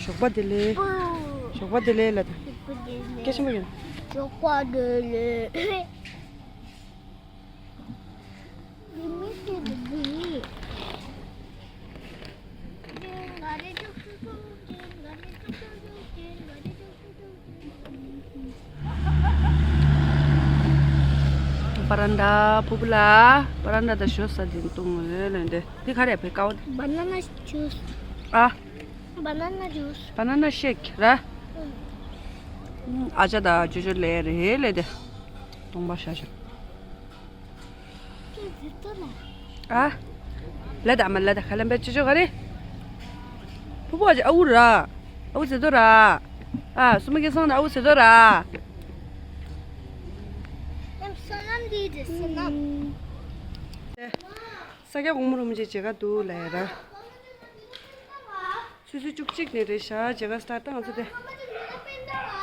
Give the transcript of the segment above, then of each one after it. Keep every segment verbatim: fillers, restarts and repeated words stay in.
ཞོགས་པ་བདེ་ལེགས། ཞོགས་པ་བདེ་ལེགས་ལ་དང་། སྐད་ཆེན་པོ་ཡིན། ཞོགས་པ་བདེ་ལེགས། པ་རན་ཌ། ཕུ་བོ་ལ་པ་རན་ཌ་དང་ཞོ་ས་དེ་བཏུང་ལེ་ལེ་འདི། འདི་ག་རེ་བེ་ཀའོ། Banana juice. ཨ། Banana juice. Banana shake ར། ཨ་ཅག་དང་ཅོ་ཅོ་ལེ་རེ་ལེ་དེ། སྟོང་པ་ཤ་ཤ། ཨ། ལ་ད་མ་ལ་ད་ཁ་ལམ་པའི་ཅི་ཅོ་ག་རེ། ཕུ་བོ་ཨ་ཅག་ཨ་ཨུ་ར། ཨ་ཨུ་ཟེར་དོ་ར། ཨ་སུ་མ་གེ་སང་ན་ཨ་ཨུ་ཟེར་དོ་ར། ཨེམ་སོ་ནམ་དེ་དེ་སོ་ནམ། ས་སྐྱ་གོང་མ་རིན་པོ་ཆེ་མཇལ་ཁ་འདུག་ལ་ཡ་ར། ཆུ་ཚོད་བཅུ་གཅིག་ནས་རེད་ཤག་མཇལ་ཁ་སི་ཊར་ཊི་བཏང་ཚེ་དེ།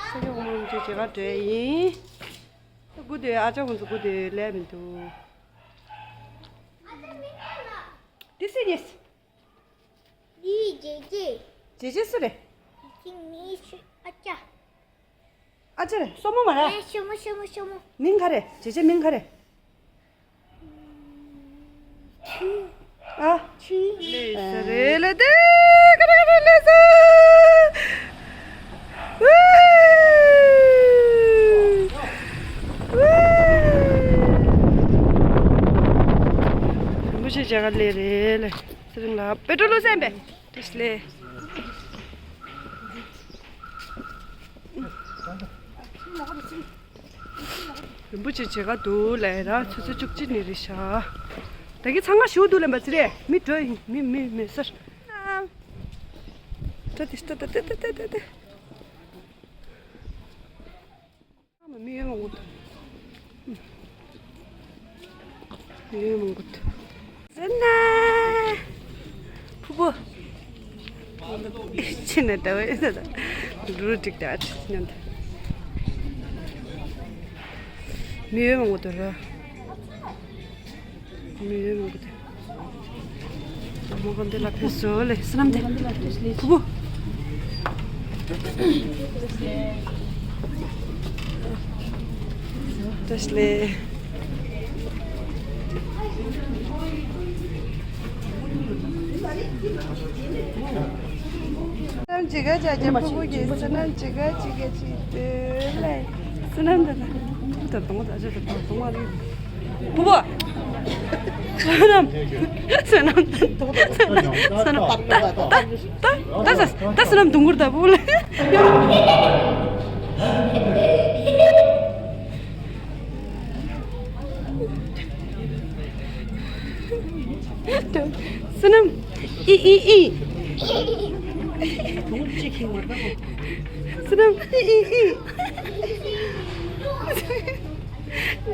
ས་སྐྱ་གོང་མ་རིན་པོ་ཆེ་མཇལ་ཁ་འགྲོ་ཡ་ཡིན། སྒུག་སྡོད། ཨ་ཅག་ཁོང་ཚོ་སྒུག་སྡོད་ལས་མི་འདུག་འདི་སུ་ཡིན། འདི་ཇེ་ཇེ། ཇེ་ཇེ་སུ་རེད། ཇེ་ཇེ་ནི་ཤུ་ཨ་ཅག་ཨ་ཅག་རེད། སྲུ་མོ་མ་རེད། ཨེ་སྲུ་མོ་སྲུ་མོ་སྲུ་མོ། མིང་ག་རེད། ཇེ་ཇེ་མིང་ག་རེད། ཆུ། ཨ། ཆུ། ལས་ས་རེད་ལ་དེ། ཀ་ར་ཀ་ར་ལས་ས། ཝེ། ཝེ། རིན་པོ་ཆེ་མཇལ་ཁ་སླེབས་རེད་ལ། ཚེ་རིང་ལགས་པེ་ཏྲོ་ལོ་སེམས་པས། བཀྲ་ཤིས་བདེ་ལེགས། རིན་པོ་ཆེ་མཇལ་ཁ་འདུག་ལ་ཡ་ར། ཆུ་ཚོད་བཅུ་གཅིག་ནས་རེད་ཤག་ད་གིན་ཚང་མ་ཞུ་འདུག་ལ་མ་ཚེ་རེད། མི་འགྲོ་ཡིན། མི་མི་མི་སར། ད་དེ་ད་ད་ད་ད་ད་ད། མི་ཡོད་མང་པོ་འདུག་མི་ཡོད་མང་པོ་འདུག་ཟེར་ན། ཕུ་བོ། ཕྱི་ནས་ལྟ་བས་ད་ལ་རུ་ཏིག་ཏག་ཉོན། མི་ཡོད་མང་པོ་འདུག་ར། མི་ཡོད་མང་པོ་འདུག་མོ་ག་འདི་ལ་ཕེབས་སོ་ལེ། བསོད་ནམས་ཏེ། ཕུ་བོ། བཀྲ་ཤིས་བདེ་ལེགས། བསོད་ནམས་ཇི་ག་ཇ་ཇ། ཕུ་བོ་གི་བསོད་ནམས་ཇི་ག་ཇི་ག་ཇི་སྟེ་ལེ། བསོད་ནམས་ད་ད་ད་དོང་ད་ཇ་ད་དོང་མ་རེད། ཕུ་བོ། བསོད་ནམས། བསོད་ནམས། བསོད་ནམས། ད་ད་ད་ད་ད་བསོད་ནམས་དུང་གུར་ལྟ་བུ་ལ། བསོད་ནམས། ཨི་ཨི་ཨི། བསོད་ནམས། ཨི་ཨི་ཨི།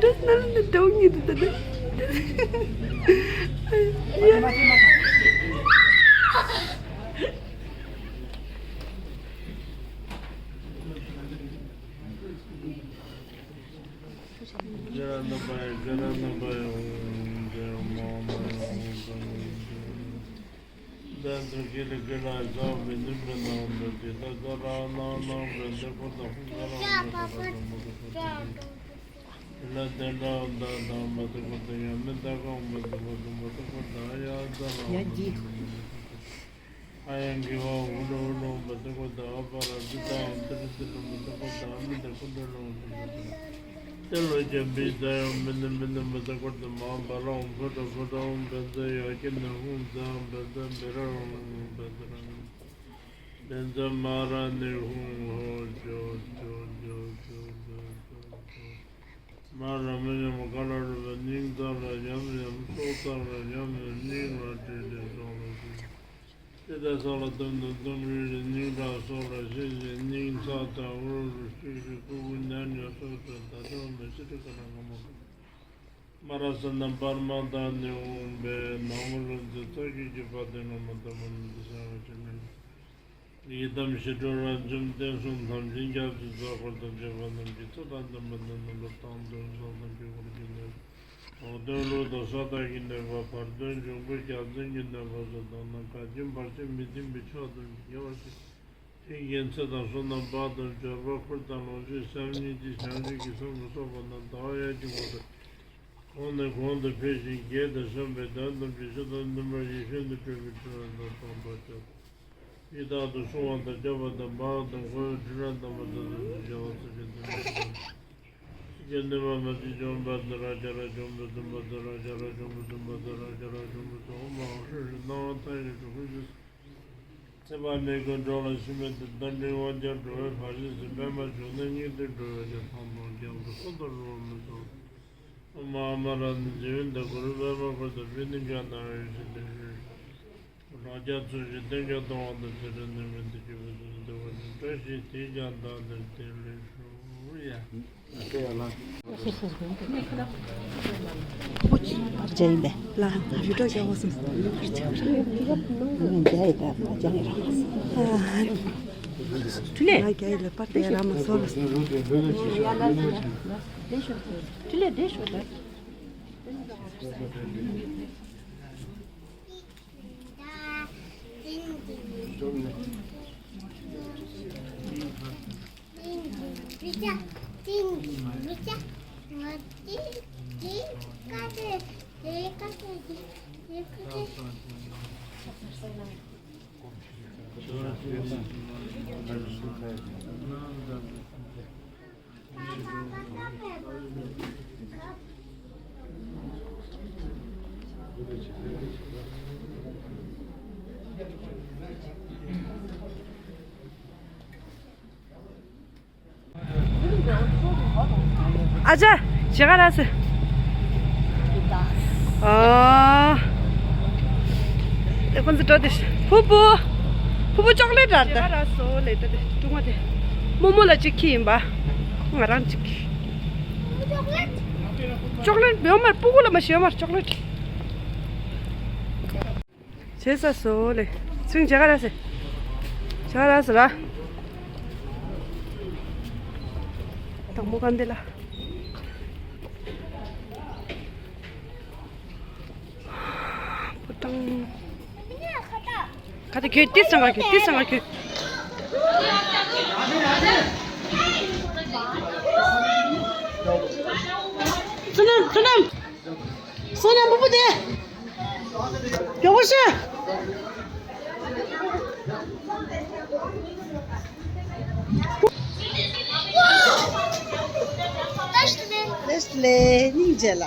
འདྲ་ན་ལ་འདྲ་བོ་ཉིད་དུ་ད་ད། ཇ་ར་ན་པ་ཡ། ཇ་ར་ན་པ་ཡ། ཨོཾ་ཇ་མ་མ་ཡ། ཨོཾ་ཇ་མ་མ་ཡ། ད་དུ་ཀི་ལི་ཀི་ལ་ས་བི་དི་བི་ནང་དུ་ཏི་ད་ད་ར་ན་ནང་བི་དི་ཁོ་ད་ཧུ་ད་ར་ཧུ་ད་ད་ར་ད་མ་ད་ཁོ་ད་ཏི་ལ་དེ་འདྲ་ད་ད་མ་ད་ཁོ་ད་ཡ་མི་ད་གང་མ་ད་ཁོ་ད་མ་ད་ཁོ་ད་ཡ་ད་ར་ཡ་ཇི། ཨ་ཡང་གི་ཧོ་ཧུ་ལོ་ཧུ་ལོ་མ་ད་ཁོ་ད་ཨ་པ་ར་ཏི་ད་ཨོཾ་ཏི་རི་ཏི་ལོ་མ་ད་ཁོ་ད་ཨ་མི་ད་ཁོ་ད་ལོ་ཏི་ལོ་ཏི་ལོ། ཏེ་ལོ་ཀྱང་བི་ད་ཡང་མི་ནི་མི་ནི་མི་ད་ཀོ་ཏི་མ་བ་ལ་ཨོཾ་ཕུ་ཏ་ཕུ་ཏ་ཨོཾ་བན་ཛ་ཡ་ཀི་ནི་ཧུང་ཛ་བན་ཛ་བི་ར་ཧུང་བན་ཛ་ར་ནི་བན་ཛ་མ་ར་ནི་ཧུང་ཧོ་ཇོ་ཇོ་ཇོ་ཇོ་ཇོ་ཇོ། མ་ར་མི་ཉམས་ཀ་ལ་རུ་བ་སྙིང་ཙམ་ལ་ཉམས་ཉམས་སྲོག་ཙམ་ལ་ཉམས་ཉམས་སྙིང་ལ་དྲིལ་དྲིལ་སྲོག་ལ་དྲིལ། ཏེ་ད་ས་ལ་དུམ་དུམ་དུམ་རི་རི་སྙིང་ཁྲག་སོགས་ལ་ཤིན་ཤིན་སྙིང་ཚ་ཚ་འུར་འུར་ཤུག་ཤུག་ཀུ་ཀུ་ཉ་ཉ་སོགས་ཀྱང་ད་ལྟ་མི་ཤི་ཏི་ཀ་ལ་ང་མ་ཀ་མ་ར་ས་ན་པར་མ་ད་ནི་འོང་པའི་ནང་མོ་ལོན་ཚེ་ཚ་ཁྱི་ཁྱི་པ་དེ་ང་མ་ད་མ་མི་ཏི་ཤ་ང་ཤི་མིན། ཡི་དམ་ཞི་ཁྲོ་རབ་འབྱམས་བསྟན་སྲུང་དམ་ཅན་སྐྱབས་སུ་མཆི། འཁོར་དང་བཅས་པ་རྣམས་ཀྱི་ཚེ་དང་ལྡན་པ་དང་ནམ་མཁའ་དང་མཐུན་ས་དང་དཀྱིལ་འཁོར་གྱི་གནས། འོག་གདོན་ལུས་དང་ས་བདག་གི་གནས་པ། བར་གདོན་འབྱུང་པོ་རྒྱལ་བཙན་གྱི་གནས་པ་སོགས་དང་ནམ་མཁའ་ལྡན་བར་ཆད་མི་མཐུན་པའི་ཕྱོགས་ཐམས་ཅད་ཡལ་བར་ཤོག། མཐུན་རྐྱེན་ཚེ་དང་བསོད་ནམས་དཔལ་དང་འབྱོར་པ་འཁོར་དང་ལོངས་སྤྱོད་བྱམས་སྙིང་རྗེ་བྱང་ཆུབ་ཀྱི་སེམས་ལ་སོགས་པ་རྣམས་ཟླ་བ་ཡར་གྱི་འགོ་ནས་གོང་ནས་གོང་དུ་འཕེལ་ཞིང་རྒྱས་དང་གཞོམ་པའི་དོན་ཐམས་ཅད་ཆོས་དང་མཐུན་པར་ཡིད་བཞིན་དུ་སྤྲུལ་པའི་ཕྲིན་ལས་རྣམས་སྟོང་པར་སྤྱད། ཡི་དྭགས་དང་སྲུང་བ་དང་སྐྱོབ་པ་དང་འབངས་དང་འཁོར་བའི་འཁྲུལ་སྣང་དམ་པ་དང་དམ་ཚིག་བྱ་བ་ཚུལ་ཁྲིམས་ལྡན་པ་དང་། སྲིད་ཀྱི་ནུས་པ་མ་བརྗེད་འཇོམས་པ་དང་རབ་ཀྱི་རབ་འཇོམས་པ་སྟོན་པ་དང་རབ་ཀྱི་རབ་འཇོམས་པ་སྟོན་པ་དང་རབ་ཀྱི་རབ་འཇོམས་པ་སྟོན་པ་དང་ཨོཾ་ཨཱཿ་ཧྲཱིཿ་ཧྲཱིཿ་སྣང་བ་མཐའ་ཡས་སྤྲུལ་སྐུ་རྗེ། ཚེ་དཔག་མེད་ཀུན་འགྲོ་ལ་ཕྱིན་པའི་དུས། རྟ་མགྲིན་དབང་རྒྱལ་འགྲོ་བའི་བར་ཆད་སོལ། པདྨ་འབྱུང་གནས་སྙིང་ཏིག་འགྲོ་བའི་རྒྱལ། ཐང་སྟོང་རྒྱལ་པོ་སུ་དང་འགྲོ་བ་མི་ཚོགས། ཨོཾ་ཨ་མ་ར་ནི་རྗེ་བོ་དང་གུ་རུ་པདྨ་འཁོར་དང་པཎྜི་ཏ་ཡོན་ཏན་ཞིང་དུ་ཞུགས། རང་རྒྱལ་ཚུལ་བཞིན་བསྟན་འགྱུར་གཏོང་བ་དང་། ཚུལ་ཁྲིམས་ནི་མི་འདི་སྐྱེ་བོ་ཚུལ་བཞིན་བསྟེན་པ་ནི། བཀྲ་ཤིས་དེས་ཀྱང་བདག་འདིར་བདེ་ལེགས་ཤོག་ཡ། ཨ་ཅག་ཇི་ག་ར་སི། ཨ། དེ་ཁོང་ཚོ་འགྲོ་དེ། ཕུ་བུ། ཕུ་བུ་ཅོག་ལེ་ཊི་ར་ད། ཇི་ག་ར་སོ་ལེ་ད་དེ་ཀྲུང་མ་དེ། རྨོ་མོ་ལ་གཅིག་ཁྱེར་ཡིན་པ། ང་རང་གཅིག་ཅོག་ལེ་ཊི་ཡོད་མ་རེད། སྤུ་གུ་ལ་མ་ཞུ་ཡོད་མ་རེད་ཅོག་ལེ་ཊི། བྱས་ས་སོ་ལེ། ཚུན་ཇ་ག་ར་སེ། ཇ་ག་ར་སེ་ར། དང་པོ་ག་འདི་ལ། པོ་ཏང་། ག་དེ་ཁྱོད་ཏི་སང་ག་ཁྱོད་ཏི་སང་ག་ཁྱོད། བསོད་ནམས་བསོད་ནམས། བསོད་ནམས་སྤུ་གུ་དེ། མགྱོགས་པོ་ཤོད། བཀྲ་ཤིས་བདེ་ལེགས། སྙིང་རྗེ་ལ།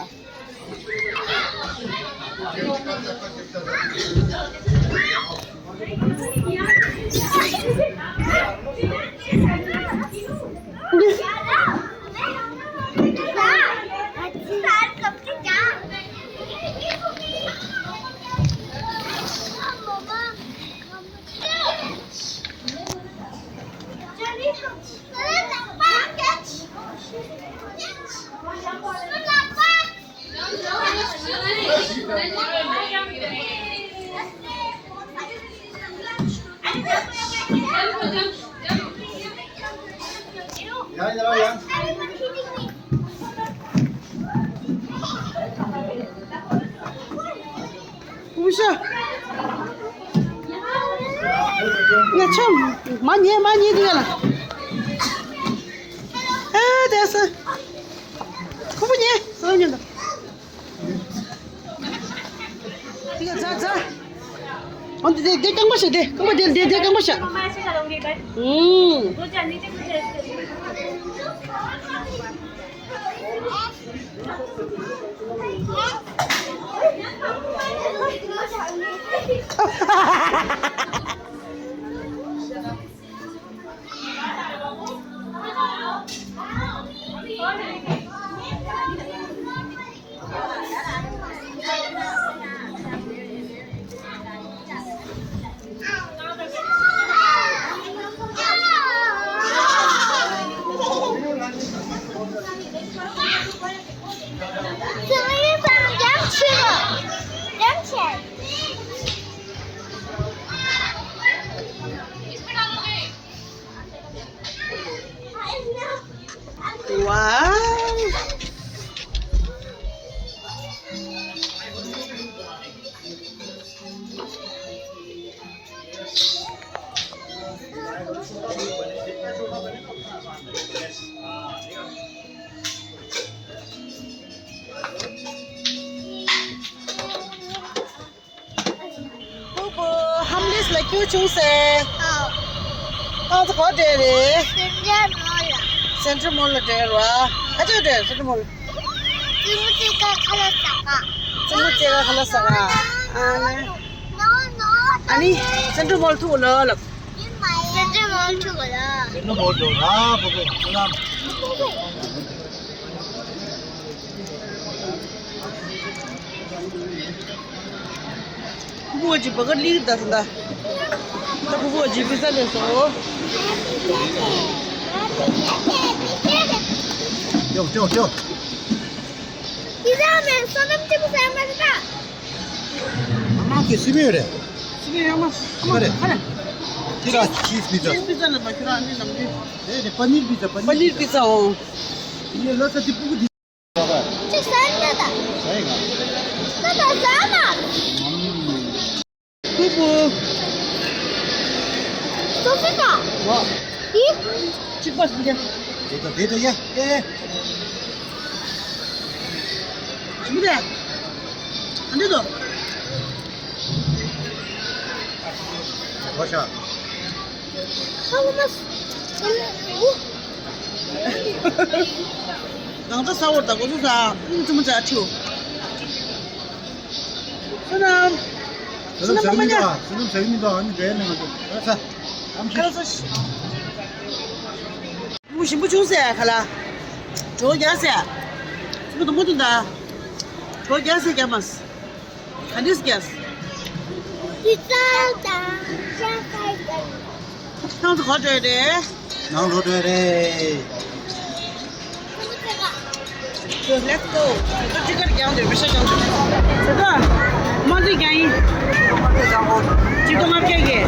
ཀུ་ཤ། ང་ཆོ་མ་ཉེ་མ་ཉེ་དེ་ལ། ཨེ་དེ་སི། ཁོ་བོ་ཉེ་སོ་ཉོ་ད། དེ་ག་ཛ་ཛ། འོན་ཏེ་དེ་རྐང་པ་ཤ་དེ་རྐང་པ་དེ་དེ་དེ་རྐང་པ་ཤ། ཨུམ། Wow. ཕུ་བོ་ཧམ་ལེས་ལ་ཁྱོད་བྱུང་སེ། ཨ། ཁྱོད་ཚོ་ག་པར་འགྲོ་རེད། སེན་ཊྲལ་མོལ་ལ། སེན་ཊྲལ་མོལ་ལ་འགྲོ་ར། ག་ཚོད་འགྲོ་སེན་ཊྲལ་མོལ། རྩེད་མོ་རྩེ་ག་ཁ་ལག་ཟ་ག་རྩེད་མོ་རྩེ་ག་ཁ་ལག་ཟ་ག་ཨ་ནི། ཨ་ནི་སེན་ཊྲལ་མོལ་ཐུག་ལ་ལབ། སེན་ཊྲལ་མོལ་ཐུག་ལ། སེན་ཊྲལ་མོལ་དུ་ལ་ཕུ་བོ་ཚུར་ལ། ཕུ་བོ་ཅིག་བ་ག་ལིར་ད་ས་ད། ད་ཕུ་བོ་ཅིག་པི་ཙ་ལས་སོ། ཅོག་ཅོག་ཅོག་པི་ཙ་མེད་སོ་ནམ་ཅིག་པི་ཙ་མེད་ད། ཨ་མ་གི་སི་མེད་རེད། སི་མེད་ཨ་མ། ཨ་མ་རེད། ཁ་རེད། ཁྱི་ར་ཆིས་པི་ཙ། ཆིས་པི་ཙ་ལ་མ་ཁྱོད་རང་ཨ་ནི་ནམ་རྒྱུན། རེད་རེད། པ་ནིར་པི་ཙ། པ་ནིར། པ་ནིར་པི་ཙ་འོང་། ཡིན་ལ་ས་དེ་ཕྲུ་གུ་དེ། ཅིག་ཟ་ན་ད། ཟ་ཡི་ང་། ད་ད་ཟ་ན། ཕུ་བོ། སོ་སོ་ད། ཝ། ཨི། གཅིག་པ་ཟིན་རྒྱ། དེ་ད་དེ་ད་ཡ་ཨེ། ཞིམ་པོ་རེད། ཨ་འདྲ་དོ། ཝ་ཤ། ཧ་ལ་མ། ཨུ། ང་ཚོ་ས་འོག་ད་གོ་ཚོ་ས་ཨུ་ཙི་མོ་ཙ་ཆུ། བསོད་ནམས། བསོད་ནམས་ཟ་གི་མི་འདུག་བསོད་ནམས་ཟ་གི་མི་འདུག་ཨ་ནི་འདྲ་ནས་ང་ཚོ་ཨ་ས། ཨམ་ཁ་ལ་ས། ཕྲུ་གུ་ཞིམ་པོ་བྱུང་ཟེར་ག་ལ། གྲོགས་རྒྱག་ཟེར། ཕྲུ་གུ་དུ་མོ་དུ་ད། གྲོགས་རྒྱག་ཟེར་རྒྱག་མ་ཟེར། ག་འདྲས་རྒྱག་ཟེར། ཏི་ཙང་དང་ཤ་ཁའི་དང་། ཁྱེད་ཚོ་ག་བར་འགྲོ་ཡ་རེད། ནང་ལོག་འགྲོ་ཡ་རེད། Let's go. ཅི་དགར་རྒྱང་དུ་བི་ཤ་རྒྱང་དུ། ཟེར་ད། དམངས་ཚིག་རྒྱང་ཡིན། ཅི་ཏོ་ལྔ་བརྒྱ་གི།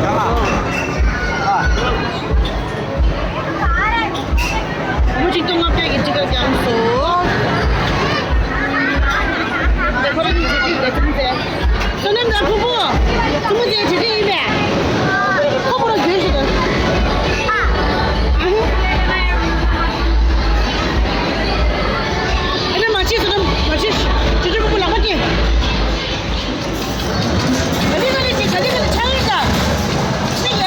མུ་ཅི་ཏོ་ལྔ་བརྒྱ་གི་ཅི་དགར་རྒྱང་སོ། དེ་ཁོ་རང་གི་ཅི་ཅི་དེ་ཐུམ་ཚེ། བསོད་ནམས་དང་ཕུ་བོ། ཐུམ་ཚེ་ཅི་ཅི་ཡིན་པས། ཁོ་ཁོ་རང་རྒྱུན་ཞིག་དང་། ཨ་ཧུ། ཨ་ན་མ་ཅི་བསོད་ནམས་མ་ཅི། ཅི་ཅི་ཕུ་བོ་ལག་པ་སྐྱེ། ག་ལི་ག་ལི་ཅི་ག་ལི་ག་ལི་ཆ་ཡིན་ད། ཅི་ཡ་ད།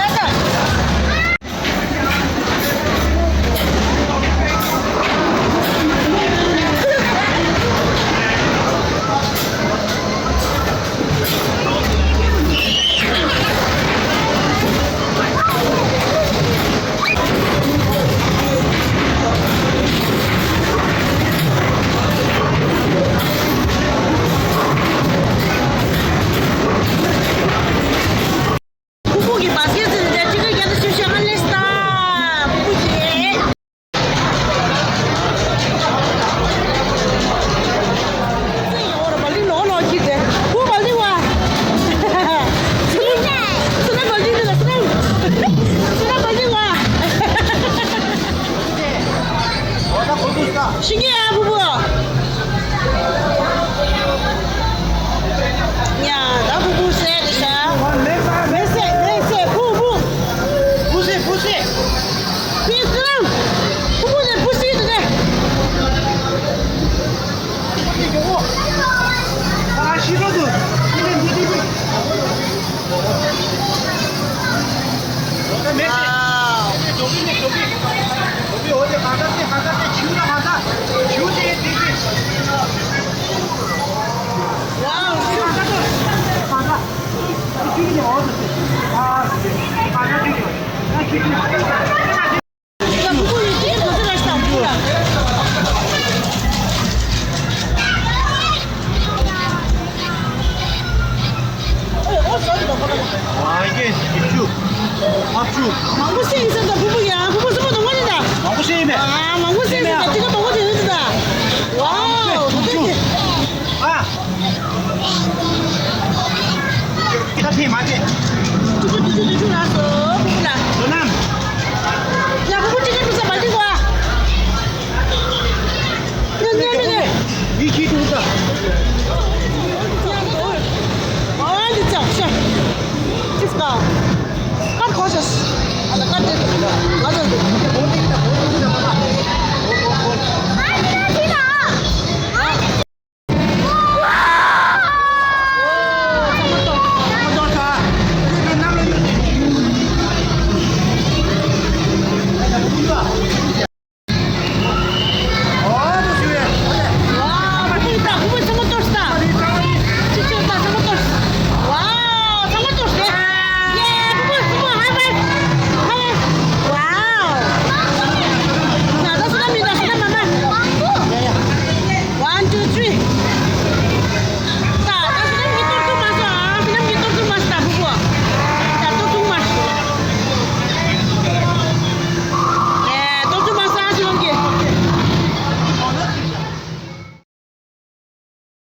ཕུ་བོ་གི་བ་སྐད་ཟེར་ནས་ཅི་ག་རྒྱ་ནག་ཤུ་ཤ་མ་ལེ་སྟ། ཕུ་བོ་གི། ཚེ་ཡོང་བར་བ་ལི་ལོག་ལོག་ཁྱི་དེ། ཕུ་བ་ལི་བ། སུ་ན་བ་ལི་ལ་སུ་ན། སུ་ན་བ་ལི་བ། ཤི་ཉེ་ཡ་ཕུ་བོ། ཡ་ད་ཕུ་བོ་སེ་རེད་ཤག་མེ་སེ་མེ་སེ་ཕུ་བོ། ཕུ་སེ་ཕུ་སེ། ཕི་སི་ལམ། ཕུ་བོ་ནས་ཕུ་སི་དུ་ནས། ཕུ་བོ་ནས་མགྱོགས་པོ། ཨ་ཤི་རོ་དུ།